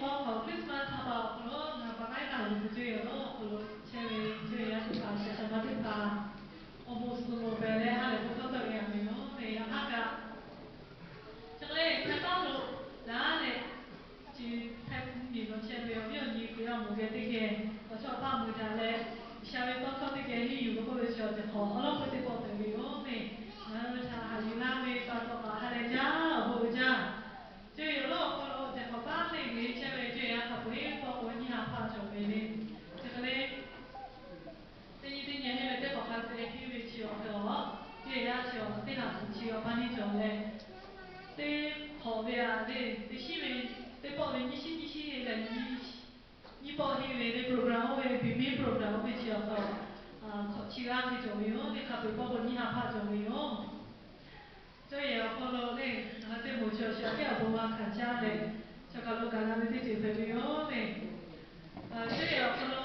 Awˬ hk'aw Christmas htaꞈ pa awˬ hk'aw lo ngaˬ pa k'ai taˍ ve teˇ yanˇ awˬ hk'aw lo chehˇ ve teˇ yanˇ teˇ hpaˍ shaˍ shaˍ ma teˇ hpaˍ awˬ bon suhˍ loˍ pehˬ leh ha lehˬ bon hkawˇ tawˆ ve a ve yoˬ. Teˇ yanˇ hk'aˇ kaꞈ chi hk'e leh hk'e taˇ lo laˬ leh, chi hk'e miˬ lawˬ chehˇ ve awˬ viˉ awˬ nyi Hkriꞈ yaˇ awˬ moˍ geh teˇ geh awˬ chawˇ paˇ mui daꞈ leh, G'uiˬsha ve tawˇ hkawˇ teˇ geh henˇ yuˬ ve k'oˆ ve chi awˬ ceuˬ hk'awꞈ awˬ lawˉ hk'oˆ teˇ pawˆ hpehꞈ ve yoˬ. Teˇ yanˇ htaꞈ haꞈ yuˬ laˇ ve pa taw kaꞈ ha lehˬ jaˇ awˬ bon uiˍ jaˇ. Ceuˬ yoˬ lawˇ awˬ hk'aw lo ceh hk'awꞈ paˉ teˇ g'uiˬ chehˇ ve ceuˬ yaˇ hk'a peu-eˬ pawˆ k'o nyiˇ ha hpaˇ cawˬ ve le. Chi hk'e leh teˇ nyi teˇ nyi henˇ ve teˇ hk'awꞈ hk'a te henˇ ve chi awˬ hk'e awˬ, ceuˬ yaˇ chi awˬ teˇ ha hpu chi awˬ pa neˇ cawˬ leh, teˇ hk'awꞈ ve a le, teˇ shinˉ ve, teˇ pawˆ ve nyiˇ shinˉ nyiˇ shinˉ henˇ leh nyiˇ pawˆ henˇ ve le program oˇ ve, biˇ miˉ program oˇ ve chi awˬ hk'e hk'awꞈ chi g'aˇ ve cawˬ ve yoˬ. Teˇ hk'a peu-eˬ pawˆ k'o nyiˇ ha hpaˇ cawˬ ve yoˬ. Ceuˬ yaˇ awˬ hk'aw lo le, ngaˬ hui teˇ moˍ chi awˬ shiˍ awˬ hkiˉ awˬ bon g'a hkanˍ caˇ leh, chaw kaˬ lo gaˬ la ve teˇ ceuˬ hpehꞈ ve yoˬ le. Ceuˬ yaˇ awˬ hk'aw lo,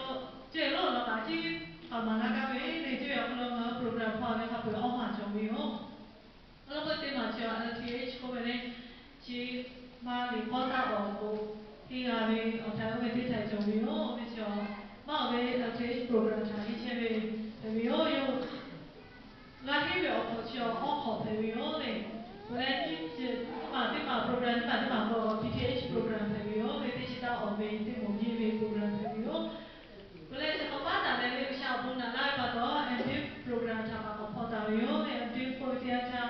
ceuˬ yaˇ lawˇ awˬ lawn kaꞈ tiˉ k'aoˍ maˍ laˇ gaˇ ve le. Ceuˬ yaˇ awˬ hk'aw lo ngaˬ hui program hpawˇ ve hk'a peu-eˬ awˇ maˬ cawˬ ve yoˬ. Awˬ lawn k'o teˇ maˬ chi awˬ L T H k'oˆ ve le, chi ma liꞈ k'awˇ taˆ awˬ k'o, teˇ g'aˇ ve awˬ htaiˍ oˇ ve teˇ htaiˍ cawˬ ve yoˬ. Oˇ ve chi awˬ maˇ awˬ ve L T H program htaꞈ henˇ chehˇ ve hpehꞈ ve yoˬ. Yawˇ g'a henˇ ve awˬ hk'awꞈ chi awˬ awˇ hk'awꞈ hpehꞈ ve yoˬ le. Peuˬ leh nyiˇ ceuˬ teˇ maˬ teˇ maˬ program nyiˇ maˬ teˇ maˬ k'o P T H program hpehꞈ ve yoˬ le. Teˇ chi taˇ awˬ ve teˇ moˍ henˇ ve program hpehꞈ ve yoˬ. Peuˬ leh chi hk'awꞈ paˉ taˍ leh le G'uiˬsha awˬ bon naꞈ laˇ ve pa taw, M Div program htaꞈ kaꞈ k'awꞈ hpawˇ taˍ ve yoˬ le. M Div k'oˆ ve teˇ yanˇ htaˇ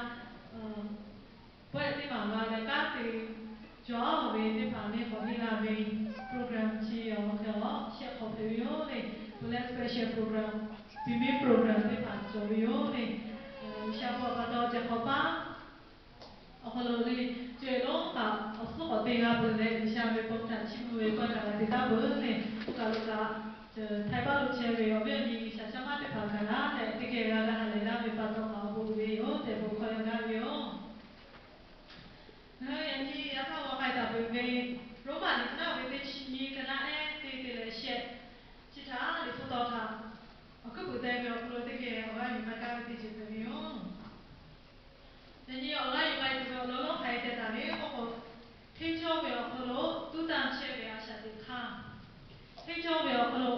pawehˇ teˇ maˬ g'a leh kanˉ te cawˬ ve teˇ hpaˍ le k'awꞈ henˇ la ve program chi awˬ hk'e awˬ shehˆ hk'awꞈ hpehꞈ ve yoˬ le. Peuˬ leh special program, biˇ miˉ program teˇ hpaˍ cawˬ ve yoˬ le. G'uiˬsha bon pa taw ceh hk'awꞈ paˉ awˬ hk'aw lo le, ceuˬ yaˇ lonˉ kaꞈ awˬ suhˉ k'awꞈ te g'a peuˬ leh G'uiˬsha ve bon htaꞈ chiˇ mvuh ve pawehˇ kaꞈ g'a te taˍ peuˬ le. Oˇ kaˬ lo kaꞈ, Htaiˇ paˇ lo chehˇ ve awˬ viˉ awˬ nyi shaˍ shaˉ maˇ teˇ hpaˍ gaˬ laˇ leh teˇ geh g'a g'a ha lehˬ laˇ ve pa taw kaꞈ awˬ bon uiˍ ve yoˬ tehꞈ bon hkawˇ yaˇ gaˇ ve yoˬ. Ngaˬ hui yaꞈ nyi yaꞈ hk'aˇ g'aw k'ai taˍ peuˬ ve Roˉmaꞈ liꞈ ka naˆ ve teˇ chi nyiˇ, ka naˆ ehˉ teˇ te leh shehˆ, chi htaꞈ Liꞈ hpu taw htaꞈ awˬ hkuiˉ puiˍ te ve awˬ hk'aw lo teˇ geh awˬ g'aˇ yuˬ k'ai gaˇ ve teˇ ceuˬ hpehꞈ ve yoˬ. Yaꞈ nyi awˬ g'aˇ yuˬ k'ai tuˬ ve awˬ lawn lonˉ hk'aˬ hk'e teh taˍ le k'oˆ k'o, hteˇ cawˇ ve awˬ hk'aw lo tuˉ tanˇ chehˇ ve a shaꞈ teꞈ hk'aˇ, hteˇ cawˇ ve awˬ hk'aw lo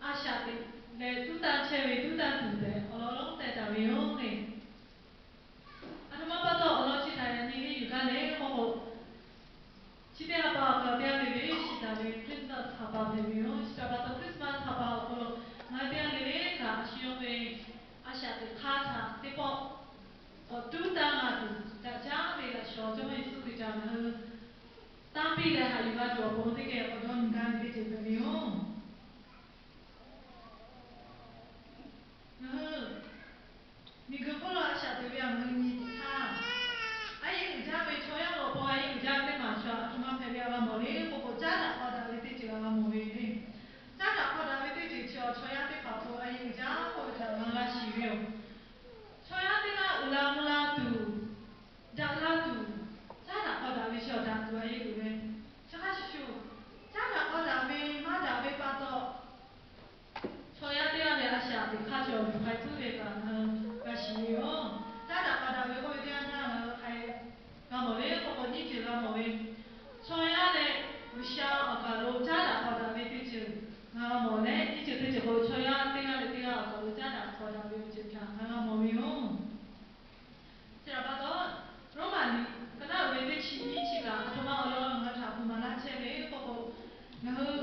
a shaꞈ teꞈ leh tuˉ tanˇ chehˇ ve tuˉ tanˇ tuˬ tehꞈ awˬ lawn lonˉ teh taˍ ve yoˬ le. Aˬ htoꞈ ma pa taw awˬ lawn chi htaꞈ yaꞈ nyi henˇ yuˬ gaˇ le k'oˆ k'o, chi teˇ ha pa awˬ hk'aw lo teˇ g'aˇ le le shiˍ taˍ ve Christmas ha pa hpehꞈ ve yoˬ. Chi htaꞈ pa taw Christmas ha pa awˬ hk'aw lo ngaˬ hui teˇ g'aˇ le le kaꞈ a shu yawˇ ve a shaꞈ teꞈ hk'aˇ htaꞈ teˇ pawˆ k'awꞈ tuˉ tanˇ g'a tuˬ daꞈ jaˇ ve laꞈ shawˍ Jawˇmawˇ Yeˍsuˆ Hkriꞈ htaꞈ ngaˬ hui tanˇ piˇ leh haꞈ yuˬ g'a tuˬ awˬ pon teˇ geh awˬ dawˇ nyi gaˇ ve teˇ ceuˬ hpehꞈ ve yoˬ. Ngaˬ hui miˬguiˬ hk'oˆ lo a shaꞈ teꞈ ve a ngaˬ hui nyi htaˇ, a yehˬ uiˍ jaˇ ve chaw yaˇ lo awˬ pon a yehˬ uiˍ jaˇ ve teˇ maˬ chaw aˬ htoꞈ ma hpehꞈ ve a g'a mawˬ le k'oˆ k'o, caˉ daꞈ k'aw daꞈ ve teˇ ceuˬ a g'a mawˬ ve le. Caˉ daꞈ k'aw daꞈ ve teˇ ceuˬ chi awˬ chaw yaˇ teˇ hpaˍ awˬ pon a yehˬ uiˍ jaˇ k'oˆ ve htaꞈ ngaˬ g'a shiˍ ve yoˬ. Chaw yaˇ teˇ g'aˇ uiˍ la mvuh la tuˬ, daꞈ la tuˬ, caˉ daꞈ k'aw daꞈ ve chi awˬ daꞈ tuˬ a yehˬ uiˍ ve. Chi hk'a shuˍ shuˍ, caˉ daꞈ k'aw daꞈ ve maˇ daꞈ ve pa taw, chaw yaˇ teˇ g'aˇ lehˬ a shaꞈ teꞈ hk'aˇ chi awˬ yuˬ k'ai puiˉ ve kaꞈ ngaˬ hui g'a shiˍ ve yoˬ. Caˉ daꞈ k'aw daꞈ ve k'oˆ ve teˇ yanˇ htaˇ ngaˬ hui hk'aˬ hk'e g'a mawˬ le k'oˆ k'o, nyiˇ ceuˬ g'a mawˬ ve, chaw yaˇ leh G'uiˬsha awˬ kaˬ lo caˉ daꞈ k'aw daꞈ ve teˇ ceuˬ ngaˬ g'a mawˬ leh, nyiˇ ceuˬ teˇ ceuˬ k'o chaw yaˇ teˇ g'aˇ leh teˇ g'aˇ awˬ kaˬ lo caˉ daꞈ k'aw daꞈ ve awˬ ceuˬ htaꞈ ngaˬ g'a mawˬ ve yoˬ. Chi htaꞈ pa taw, Roˉmaꞈ liꞈ ka naˆ ve teˇ chi nyiˇ chi kaꞈ aˬ htoꞈ ma awˬ lawn ngaˬ hui htaꞈ hpeuꞈ maˍ laˇ chehˇ ve k'oˆ k'o, ngaˬ hui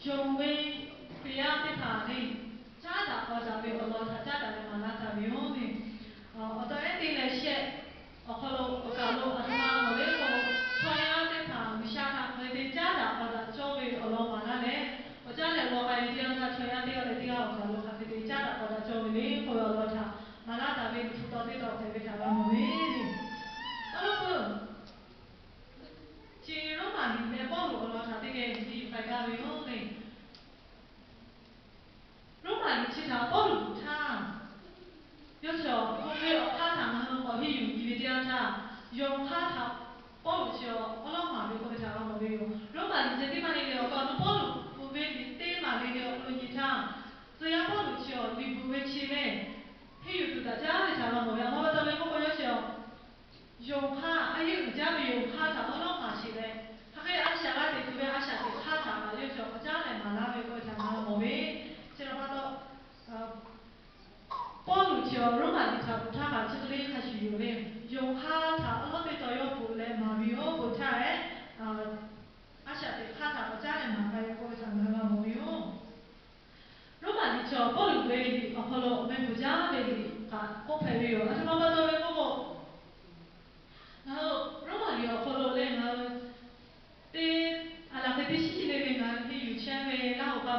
yonˍ ve Hkriꞈ yaˇ teˇ hpaˍ le, caˉ daꞈ k'aw daꞈ ve awˬ lawn htaꞈ caˉ daꞈ leh maˍ laˇ taˍ ve yoˬ le. Awˬ taw ehˉ teˇ leh shehˆ awˬ hk'aw lo awˬ kaˬ lo aˬ htoꞈ ma mawˬ le k'o, chaw yaˇ teˇ hpaˍ G'uiˬsha htaꞈ hk'aˬ hk'e te caˉ daꞈ k'aw daꞈ cawˇ ve awˬ lawn maˍ laˇ leh, awˬ caˉ leh g'aw k'ai ve teˇ yanˇ htaˇ chaw yaˇ teˇ g'aˇ leh teˇ g'aˇ awˬ kaˬ lo hk'aˬ hk'e te caˉ daꞈ k'aw daꞈ cawˇ ve le k'oˆ ve awˬ lawn htaꞈ maˍ laˇ taˍ ve Liꞈ hpu taw teˇ taw hpehꞈ ve htaꞈ g'a mawˬ ve le. Awˬ lawn k'o, chi Roˉmaꞈ liꞈ leh Pawˇluꞈ awˬ lawn htaꞈ teˇ geh henˇ yuˬ k'ai gaˇ ve yoˬ le. Roˉmaꞈ liꞈ chi htaꞈ Pawˇluꞈ htaˇ, yawˇ chi awˬ hk'aw ve awˬ hk'aˇ htaꞈ ngaˬ hui k'awꞈ henˇ yuˬ nyi ve teˇ yanˇ htaˇ, yonˍ hk'aˇ htaꞈ Pawˇluꞈ chi awˬ awˉ lawˉ maˍ ve k'oˆ ve htaꞈ g'a mawˬ ve yoˬ. Roˉmaꞈ liꞈ ceh tiˉ maˇ heˆ ve awˬ hk'aw lo Pawˇluꞈ hpu ve liꞈ teˇ maˬ le ve awˬ hk'aw lo nyi htaˇ, tcuh yaˇ Pawˇluꞈ chi awˬ liꞈ bvuhꞈ ve chi lehˬ, henˇ yuˬ tuˬ daꞈ jaˇ ve htaꞈ g'a mawˬ ve. Aˬ htoꞈ ma pa taw le k'oˆ k'o, yawˇ chi awˬ yonˍ hk'aˇ, a yehˬ uiˍ jaˇ ve yonˍ hk'aˇ htaꞈ awˉ lawˉ maˍ sheˍ leh, hk'aˬ hk'e a shaꞈ g'a teꞈ tuˬ ve a shaꞈ teꞈ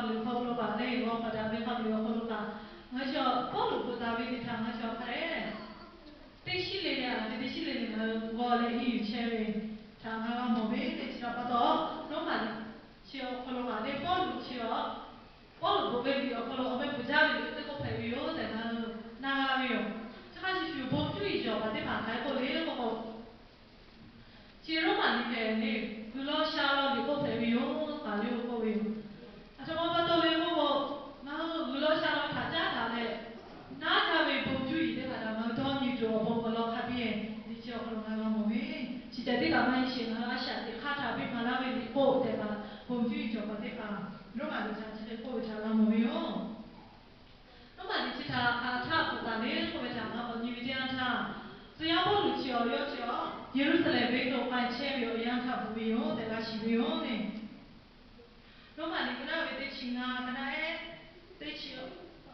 Pawˇluꞈ hk'aw lo kaꞈ leh, g'aw hk'aw daꞈ ve hk'a peu-eˬ awˬ hk'aw lo kaꞈ, ngaˬ hui chi Pawˇluꞈ bvuhꞈ taˍ ve teˇ htaꞈ ngaˬ hui chi hk'a leh teˇ shiˉ le le, a, teˇ shiˉ le le ngaˬ hui g'aw leh henˇ yuˬ chehˇ ve htaꞈ ngaˬ hui g'a mawˬ ve, teˇ chi htaꞈ pa taw, Roˉmaꞈ chi awˬ hk'aw lo kaꞈ leh Pawˇluꞈ chi a, Pawˇluꞈ bvuhꞈ ve liꞈ awˬ hk'aw lo awˬ meh bvuhꞈ jaˇ ve liꞈ teˇ k'oˆ hpehꞈ ve yoˬ tehꞈ ngaˬ hui na g'a ve yoˬ. Chi hk'a shuˍ shuˍ, bon cuˇ yiˍ cawˬ paˍ teˇ hpaˍ hk'aˬ hk'e k'oˆ le k'oˆ k'o, chi Roˉmaꞈ liꞈ hpehꞈ le, G'uiˬ law sha law liꞈ k'oˆ hpehꞈ ve yoˬ tehꞈ yawˇ hui k'oˆ ve yoˬ. Aˬ htoꞈ ma pa taw le k'oˆ k'o, ngaˬ hui G'uiˬ law sha law htaꞈ caˉ daꞈ leh naˉ gaˇ ve bon cuˇ yiˍ teˇ hpaˍ htaꞈ ngaˬ hui dawˇ nyi tuˬ awˬ pon awˬ lawn hk'a biˇ liꞈ chi awˬ hk'aw lo ngaˬ hui g'a mawˬ ve, chi ceh teˇ hpaˍ maˇ heˆ sheˍ, ngaˬ hui a shaꞈ teꞈ hk'aˇ htaꞈ biˇ maˍ laˇ ve liꞈ k'oˆ tehꞈ kaꞈ, bon cuˇ yiˍ cawˬ paˍ teˇ hpaˍ Roˉmaꞈ liꞈ htaꞈ chi hk'e k'oˆ ve htaꞈ g'a mawˬ ve yoˬ. Roˉmaꞈ liꞈ chi htaꞈ hk'aˬ htaˇ bvuhꞈ taˍ le k'oˆ ve htaꞈ ngaˬ k'awꞈ nyi ve teˇ yanˇ htaˇ, tcuh yaˇ Pawˇluꞈ chi awˬ yawˇ chi a, Yeˍruˆsaˍlehnˍ venˇ lo k'ai chehˇ ve awˬ yanˇ htaˇ bvuhꞈ ve yoˬ tehꞈ g'a shiˍ ve yoˬ le. Roˉmaꞈ liꞈ ka naˉ ve teˇ chi ngaˇ, ka naˉ ehˉ teˇ chi,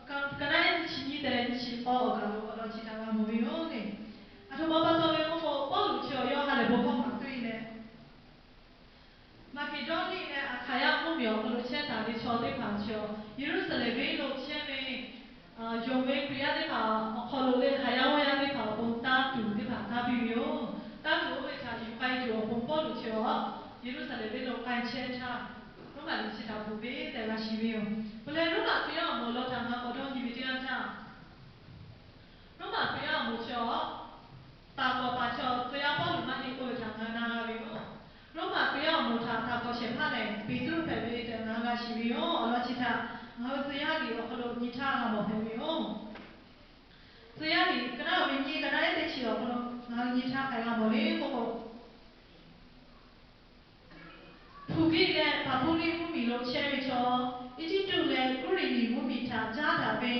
ka naˉ ehˉ teˇ chi nyiˇ tehꞈ leh nyiˇ chi k'awˇ awˬ kaˬ lo awˬ lawn chi htaꞈ g'a mawˬ ve yoˬ le. Aˬ htoꞈ ma pa taw ve k'oˆ k'o, Pawˇluꞈ chi awˬ yawˇ ha lehˬ bon hkawˇ maˍ tuˬ e leh, Maˍkeˍdawˇniˆ leh Aˍhkaˍyaˆ mvuhˇmiˬ awˬ hk'aw lo chehˇ taˍ ve chaw teˇ hpaˍ chi a, Yeˍruˆsaˍlehnˍ venˇ lo chehˇ ve yonˍ ve Hkriꞈ yaˇ teˇ hpaˍ awˬ hk'aw lo leh Hkaˍyaˆ g'awˇ yaˇ teˇ hpaˍ awˬ pon tanˇ tuˬ teˇ hpaˍ tanˇ piˇ ve yoˬ. Tanˇ tuˬ oˇ ve htaꞈ yuˬ k'ai tuˬ awˬ pon Pawˇluꞈ chi a, Yeˍruˆsaˍlehnˍ venˇ lo k'ai chehˇ htaˇ, Roˉmaꞈ liꞈ chi htaꞈ bvuhꞈ ve tehꞈ g'a shiˍ ve yoˬ. Peuˬ leh, Roˉmaꞈ Hkriꞈ yaˇ awˬ moˍ awˬ lawn htaꞈ ngaˬ k'awꞈ dawˇ nyi ve teˇ yanˇ htaˇ, Roˉmaꞈ Hkriꞈ yaˇ awˬ moˍ chi a, taˍ kawˍ paˍ chi a tcuh yaˇ Pawˇluꞈ maˇ heˆ k'oˆ ve htaꞈ ngaˬ hui na g'a ve yoˬ. Roˉmaꞈ Hkriꞈ yaˇ awˬ moˍ htaꞈ taˍ kawˍ shehˍ hpaˇ lehˬ, Peˍtruˆ hpehꞈ ve tehꞈ ngaˬ hui g'a shiˍ ve yoˬ. Awˬ lawn chi htaꞈ ngaˬ hui tcuh yaˇ liꞈ awˬ hk'aw lo nyi htaˇ g'a mawˬ hpehꞈ ve yoˬ. Tcuh yaˇ liꞈ ka naˉ ve nyiˇ, ka naˉ ehˉ teˇ chi awˬ hk'aw lo ngaˬ hui nyi htaˇ hk'aˬ g'a mawˬ le k'oˆ k'o, Hpuˍgiˆ leh Paˍbuˇliˆ mvuhˇmiˬ lo chehˇ ve chaw, Eˇjiˇtuꞈ leh Kuˇriˍmiˬ mvuhˇmiˬ htaꞈ caˉ daꞈ ve,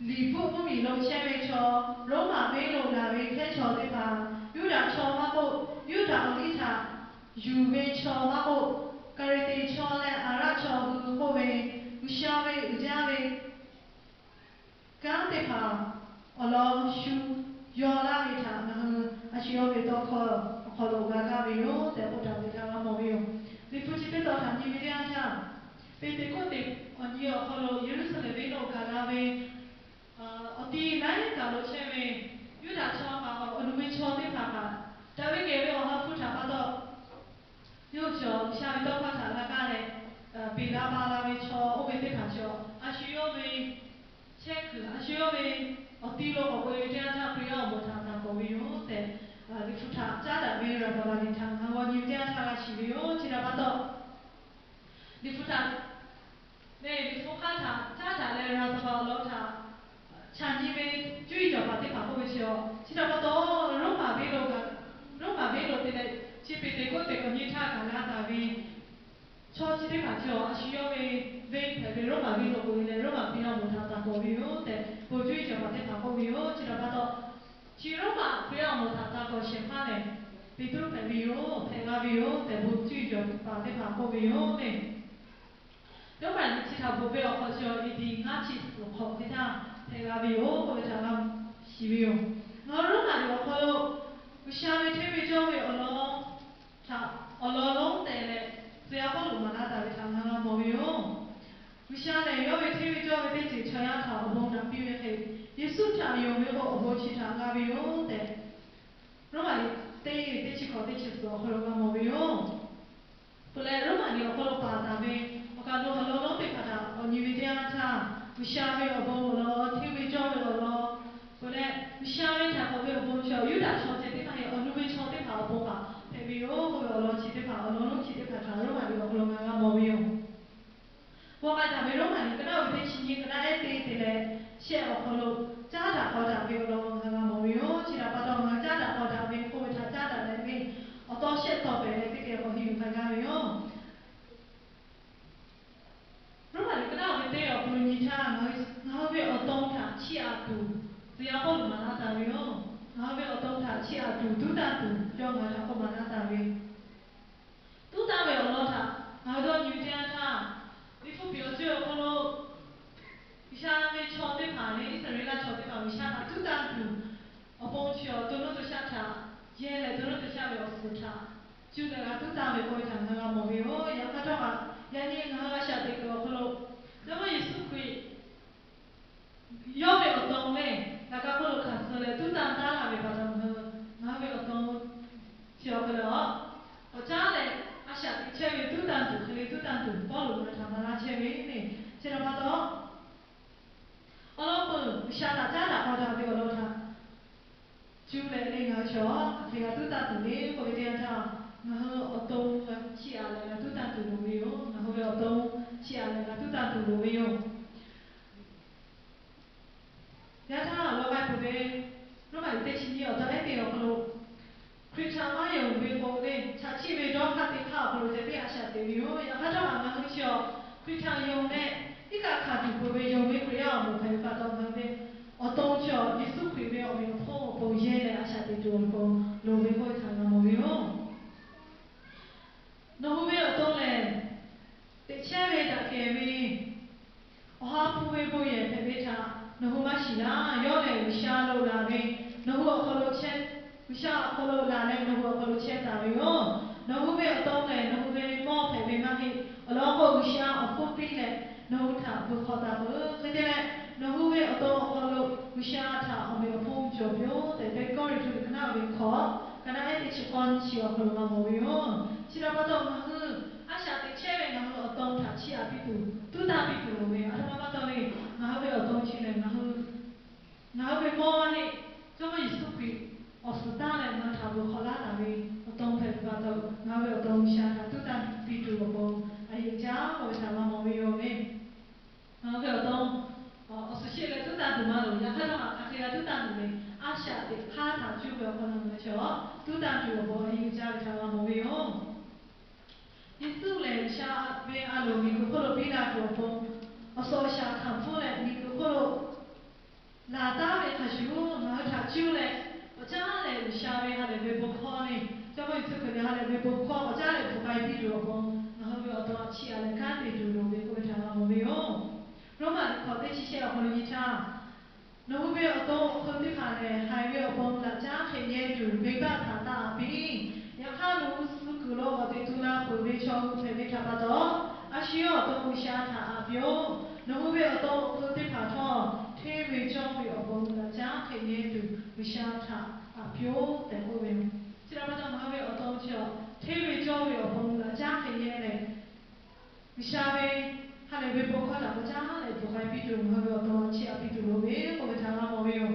Liˍbuˆ mvuhˇmiˬ lo chehˇ ve chaw, Roˉmaꞈ venˇ lo laˬ ve hkehˉ chaw teˇ hpaˍ, Yuˇdaꞈ chaw maˇ k'oˆ, Yuˇdaꞈ awˬ liˇ htaꞈ yuˬ ve chaw maˇ k'oˆ, Kaˍreˍteˍ chaw leh Aˍraˆ chaw hui k'oˆ ve, G'uiˬsha ve uiˍ jaˇ ve kanˉ teˇ hpaˍ awˬ lawn shu yaw laˇ ve htaꞈ ngaˬ hui a shu yawˇ ve tawˇ hkawˇ awˬ hk'aw lo g'a gaˇ ve yoˬ tehꞈ k'oˆ taˍ ve htaꞈ g'a mawˬ ve yoˬ. Liꞈ hpu chi teˇ tawn htaꞈ nyi ve teˇ yanˇ htaˇ, Peˍteˍkoˆteˍ awˬ nyi awˬ hk'aw lo Yeˍruˆsaˍlehnˍ venˇ lo gaˬ la ve awˬ ti laiˉ kaˬ lo chehˇ ve Yuˇdaꞈ chaw kaꞈ awˬ nu ve chaw teˇ hpaˍ kaꞈ, daꞈ ve kehˬ ve Awˬ ha hpu htaꞈ pa taw, yawˇ hui chi G'uiˬsha ve tawˇ hkawˇ htaꞈ g'a kaˇ leh, peꞈ la pa la ve chaw oˇ ve teˇ hpaˍ chi a, a shu yawˇ ve chehˇ kuiˬ, a shu yawˇ ve awˬ ti lo k'awꞈ k'oꞈ e ve teˇ yanˇ htaˇ, Hkriꞈ yaˇ awˬ moˍ htaꞈ taˍ kawˍ ve yoˬ tehꞈ, Liꞈ hpu htaꞈ caˉ daꞈ ve Raˍzaˍvaˍ liꞈ htaꞈ ngaˬ hui g'aw nyi ve teˇ yanˇ htaˇ g'a shiˍ ve yoˬ. Chi htaꞈ pa taw, Liꞈ hpu htaꞈ lehˬ, Liꞈ hpu hk'aˇ htaꞈ caˉ daꞈ leh Raˍzaˍvaˍ awˬ lawn htaꞈ chaꞈ nyi ve cuˇ yiˍ cawˬ paˍ teˇ hpaˍ k'oˆ ve chi a, chi htaꞈ pa taw, Roˉmaꞈ venˇ lo gaˬ, Roˉmaꞈ venˇ lo te leh, chi Peˍteˍkoˆteˍ awˬ nyi htaˇ gaˬ la taˍ ve chaw chi teˇ hpaˍ chi a, a shu yawˇ ve venˇ hpehꞈ ve Roˉmaꞈ venˇ lo k'oꞈ e leh, Roˉmaꞈ Hkriꞈ yaˇ awˬ moˍ htaꞈ taˍ kawˍ ve yoˬ tehꞈ, bon cuˇ yiˍ cawˬ paˍ teˇ hpaˍ k'oˆ ve yoˬ. Chi htaꞈ pa taw, chi Roˉmaꞈ Hkriꞈ yaˇ awˬ moˍ htaꞈ taˍ kawˍ shehˍ hpaˇ lehˬ, Peˍtruˆ hpehꞈ ve yoˬ, hpehꞈ g'a ve yoˬ tehꞈ, bon cuˇ yiˍ cawˬ paˍ teˇ hpaˍ k'oˆ ve yoˬ le. Roˉmaꞈ liꞈ chi htaꞈ bvuhꞈ ve awˬ hk'aw chi a, A D ngaˇ chi suhˍ awˬ hk'awꞈ teˇ htaˇ hpehꞈ g'a ve yoˬ k'oˆ ve htaꞈ g'a shiˍ ve yoˬ. Ngaˬ hui Roˉmaꞈ liꞈ awˬ hk'aw lo G'uiˬsha ve hteˇ ve cawˇ ve awˬ lawn htaꞈ awˬ lawn lonˉ tehˬ leh, tcuh yaˇ Pawˇluꞈ maˍ laˇ taˍ ve htaꞈ ngaˬ hui g'a mawˬ ve yoˬ. G'uiˬsha lehˬ, yawˇ ve hteˇ ve cawˇ ve teˇ ceuˬ chaw yaˇ htaꞈ awˬ bon naꞈ piˇ ve hk'e, Yeˍsuˆ htaꞈ yonˍ ve k'o, awˬ bon chi htaꞈ g'a ve yoˬ tehꞈ, Roˉmaꞈ liꞈ teˇ, teˇ chi hkawꞈ teˇ chi suhˍ awˬ hk'aw lo g'a mawˬ ve yoˬ. Peuˬ leh, Roˉmaꞈ liꞈ awˬ hk'aw lo paˍ taˍ ve awˬ kaˬ lo awˬ lawn lonˉ teˇ hpaˍ htaꞈ k'awꞈ nyi ve teˇ yanˇ htaˇ, G'uiˬsha ve awˬ bon awˬ lawn, hteˇ ve cawˇ ve awˬ lawn, peuˬ leh G'uiˬsha ve htaꞈ k'awꞈ ve awˬ bon chi a, Yuˇdaꞈ chaw ceh teˇ hpaˍ lehˬ, awˬ nu ve chaw teˇ hpaˍ awˬ pon kaꞈ hpehꞈ ve yoˬ k'oˆ ve awˬ lawn chi teˇ hpaˍ, awˬ lawn lonˉ chi teˇ hpaˍ htaꞈ Roˉmaꞈ liꞈ awˬ hk'aw lo ngaˬ g'a mawˬ ve yoˬ. G'aw k'ai taˍ ve Roˉmaꞈ liꞈ ka naˉ ve teˇ chi nyiˇ, ka naˉ ehˉ teˇ te leh shehˆ awˬ hk'aw lo caˉ daꞈ k'aw daꞈ ve awˬ lawn ngaˬ g'a mawˬ ve yoˬ. Chi htaꞈ pa taw, ngaˬ hui caˉ daꞈ k'aw daꞈ ve k'oˆ ve htaꞈ caˉ daꞈ leh ve awˬ taw shehˆ taw pehˍ leh teˇ geh k'awꞈ henˇ yuˬ k'ai gaˇ ve yoˬ. Roˉmaꞈ liꞈ ka naˉ ve teˇ awˬ hk'aw lo nyi htaˇ, ngaˬ hui ve awˬ to htaꞈ chiˇ aꞈ tuˬ, tcuh yaˇ Pawˇluꞈ maˍ laˇ taˍ ve yoˬ. Ngaˬ hui ve awˬ to htaꞈ chiˇ aꞈ tuˬ, tuˉ tanˇ tuˬ, yawˇ ngaˬ hui htaꞈ k'oˆ maˍ laˇ taˍ ve tuˉ tanˇ ve awˬ lawn htaꞈ ngaˬ hui dawˇ nyi ve teˇ yanˇ htaˇ, Liꞈ hpu piˍ awˬ ceuˬ awˬ hk'aw lo G'uiˬsha ve chaw teˇ hpaˍ leh Iˉsaˍreˍlaˆ chaw teˇ hpaˍ G'uiˬsha htaꞈ tuˉ tanˇ tuˬ, awˬ pon chi awˬ to nuˇ to shaˆ htaꞈ yehˇ leh, to nuˇ to shaˆ ve awˬ suhˍ htaꞈ cuˇ leh g'a tuˉ tanˇ ve k'oˆ ve htaꞈ ngaˬ hui g'a mawˬ ve yoˬ. Yaꞈ hk'aˇ htawˇ, Yaꞈ nyi ngaˬ hui a shaꞈ teꞈ kuiˬ awˬ hk'aw lo, Jawˇmawˇ Yeˍsuˆ Hkriꞈ yawˇ ve awˬ to lehˬ, laꞈ ka hk'oˆ lo hkanˍ suh leh tuˉ tanˇ taˉ laˇ ve pa taw, ngaˬ hui ngaˬ hui ve awˬ to chi awˬ hk'aw lo, k'awꞈ caˉ leh a shaꞈ teꞈ chehˇ ve tuˉ tanˇ tuˬ hk'e le, tuˉ tanˇ tuˬ Pawˇluꞈ ngaˬ htaꞈ maˍ laˇ chehˇ ve le. Chi htaꞈ pa taw, awˬ lawn peuˬ G'uiˬsha htaꞈ caˉ daꞈ k'aw daꞈ ve awˬ lawn htaꞈ cuˇ leh le, ngaˬ hui chaw hk'aˬ hk'e g'a tuˉ tanˇ tuˬ le k'oˆ ve teˇ yanˇ htaˇ, ngaˬ hui awˬ to chi aꞈ leh g'a tuˉ tanˇ tuˬ loˍ ve yoˬ. Ngaˬ hui ve awˬ to chi aꞈ leh g'a tuˉ tanˇ tuˬ loˍ ve yoˬ. Yaꞈ hk'aˇ, awˬ lawn k'ai peuˬ ve Roˉmaꞈ liꞈ teˇ chi nyiˇ awˬ taw ehˉ teˇ awˬ hk'aw lo, Hkriꞈ htaꞈ maˇ yonˍ ve k'o le, chaꞈ chiˆ ve dawˇ hk'aˇ teˇ hk'aˇ awˬ hk'aw lo ceh tiˉ a shaꞈ teꞈ ve yoˬ. Yaꞈ hk'aˇ htawˇ kaꞈ ngaˬ hui chi awˬ Hkriꞈ htaꞈ yonˍ leh, iˉ kaˆ hkanˍ tuˬ peuˬ ve yonˍ ve Hkriꞈ yaˇ awˬ moˍ hpehꞈ ve pa taw, ngaˬ hui ve awˬ to chi awˬ Yeˍsuˆ Hkriꞈ ve awˬ meꞈ awˬ hponˇ awˬ pon yehˇ leh a shaꞈ teꞈ tuˬ awˬ pon loˍ ve k'oˆ ve htaꞈ g'a mawˬ ve yoˬ. Nawˬ hui ve awˬ to lehˬ, teꞈ chehˇ ve daꞈ kehˬ ve Awˬ ha hpu ve bon yehˬ hpehꞈ ve htaꞈ nawˬ hui maˇ shiˍ laˇ. Yawˇ lehˬ G'uiˬsha lo laˬ ve, nawˬ hui awˬ hk'aw lo chehˇ, G'uiˬsha awˬ hk'aw lo laˬ leh nawˬ hui awˬ hk'aw lo chehˇ taˍ ve yoˬ. Nawˬ hui ve awˬ to lehˬ, nawˬ hui ve mawˇ hpehꞈ ve maˇ heˆ. Awˬ lawn k'o, G'uiˬsha awˬ hponˇ piˇ leh nawˬ hui htaꞈ bvuhˬ hk'awꞈ taˍ peuˬ. Hk'e te leh, nawˬ hui ve awˬ to awˬ hk'aw lo G'uiˬsha htaꞈ awˬ meꞈ awˬ hponˇ cawˬ piˇ-oˆ tehꞈ, Teˇ Kawˇrenˍhtuˆ liꞈ ka naˆ ve hkawꞈ, ka naˆ ehˉ teˇ chi k'awˇ nyiˇ chi awˬ hk'aw lo g'a mawˬ ve yoˬ. Chi htaꞈ pa taw, ngaˬ hui a shaꞈ teꞈ chehˇ ve ngaˬ hui awˬ to htaꞈ chiˇ aꞈ piˇ tuˬ, tuˉ tanˇ piˇ tuˬ loˍ ve, a htoꞈ ma pa taw le, ngaˬ hui ve awˬ to chi lehˬ, ngaˬ hui ve mawˇ maˇ heˆ. Jawˇmawˇ Yeˍsuˆ Hkriꞈ awˬ suhˍ taˇ leh ngaˬ hui htaꞈ bvuhˬ hk'awꞈ laˇ taˍ ve awˬ to hpehꞈ ve pa taw, ngaˬ hui ve awˬ to G'uiˬsha htaꞈ tuˉ tanˇ piˇ tuˬ awˬ pon a yeꞈ jaˇ k'oˆ ve htaꞈ g'a mawˬ ve yoˬ le. Ngaˬ hui ve awˬ to awˬ suhˍ sheˆ leh tuˉ tanˇ tuˬ maˇ loˍ. Yaꞈ hk'aˇ htawˇ kaꞈ hk'aˬ hk'e g'a tuˉ tanˇ tuˬ le, a shaꞈ teꞈ hk'aˇ htaꞈ cuˇ ve awˬ hk'aw lo ngaˬ hui chi tuˉ tanˇ tuˬ awˬ pon a yeꞈ jaˇ ve htaꞈ g'a mawˬ ve yoˬ. Yeˍsuˆ lehˬ, G'uiˬsha ve a loˍ miˬguiˬ hk'oˆ lo piˇ la tuˬ awˬ pon, awˬ suhˍ awˬ shaˍ hkanˍ hpfuhˇ leh miˬguiˬ hk'oˆ lo laˬ taˉ ve hk'a shuˍ, ngaˬ hui htaꞈ cuˇ leh, k'awꞈ caˉ leh G'uiˬsha ve ha lehˬ ve bon hkawˇ le, Jawˇmawˇ Yeˍsuˆ Hkriꞈ ve ha lehˬ ve bon hkawˇ k'awꞈ caˉ leh bvuhˬ k'ai piˇ tuˬ awˬ pon, ngaˬ hui ve awˬ to htaꞈ chiˇ aꞈ leh kanˉ te tuˬ loˍ ve k'oˆ ve htaꞈ g'a mawˬ ve yoˬ. Roˉmaꞈ liꞈ hkawꞈ teˇ chi shehˆ awˬ hk'aw lo nyi htaˇ, nawˬ hui ve awˬ to awˬ hk'eun teˇ hpaˍ lehˬ, haiˬ ve awˬ pon laꞈ caˉ hk'e yehˇ tuˬ venˇbaˆ htaꞈ taˇ aꞈ piˇ. Yaꞈ hk'aˇ, nawˬ hui suh kuiˬ lo k'awꞈ teꞈ tu la peuˬ ve chaw hui hpehꞈ ve htaꞈ pa taw, a shu yawˇ awˬ to G'uiˬsha htaꞈ aꞈ piˇ-oˆ. Nawˬ hui ve awˬ to awˬ hk'eun teˇ hpaˍ htawˇ, hteˇ ve cawˇ ve awˬ pon laꞈ caˉ hk'e yehˇ tuˬ G'uiˬsha htaꞈ aꞈ piˇ-oˆ tehꞈ k'oˆ ve yoˬ. Chi htaꞈ pa taw, ngaˬ hui ve awˬ to chi hteˇ ve cawˇ ve awˬ pon laꞈ caˉ hk'e yehˇ leh, G'uiˬsha ve ha lehˬ ve bon hkawˇ htaꞈ k'awꞈ caˉ leh bvuhˬ k'ai piˇ tuˬ, ngaˬ hui ve awˬ to chiˇ aꞈ piˇ tuˬ loˍ ve k'oˆ ve htaꞈ g'a mawˬ ve yoˬ.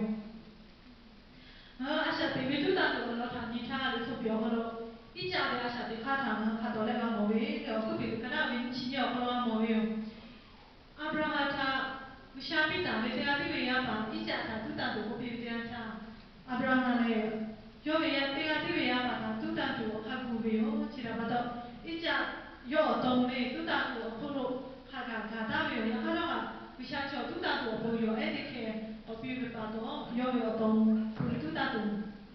Ngaˬ hui a shaꞈ teꞈ ve tuˉ tanˇ tuˬ awˬ lawn htaꞈ nyi htaˇ, liꞈ hpu piˍ awˬ hk'aw lo Iˉcaˆ ve a shaꞈ teꞈ hk'aˇ htaꞈ ngaˬ hui hk'a tawˍ leh g'a mawˬ ve, Awˬ hkuiˉ peꞈ ka naˆ ve nyiˇ chi nyiˇ awˬ hk'aw lo g'a mawˬ ve yoˬ. Aˍbraˍhanˍ htaꞈ G'uiˬsha piˇ taˍ ve teˇ g'aˇ tiˉ ve yaˇ paˍ Iˉcaˆ htaꞈ tuˉ tanˇ tuˬ k'oˆ piˇ ve teˇ yanˇ htaˇ, Aˍbraˍhanˍ lehˬ, yawˇ ve yaˇ teˇ g'aˇ tiˉ ve yaˇ paˍ htaꞈ tuˉ tanˇ tuˬ awˬ hk'aˇ gu ve yoˬ. Chi htaꞈ pa taw, Iˉcaˆ yawˇ awˬ to lehˬ tuˉ tanˇ tuˬ awˬ hk'oˆ lo hk'a gaˬ gaˬ taˍ ve yoˬ. Yaꞈ hk'aˇ htawˇ kaꞈ, G'uiˬsha chaw tuˉ tanˇ tuˬ awˬ pon yawˬ ehˉ teˇ hkeh k'awꞈ piˇ ve pa taw, yawˇ ve awˬ to hk'aw lo tuˉ tanˇ tuˬ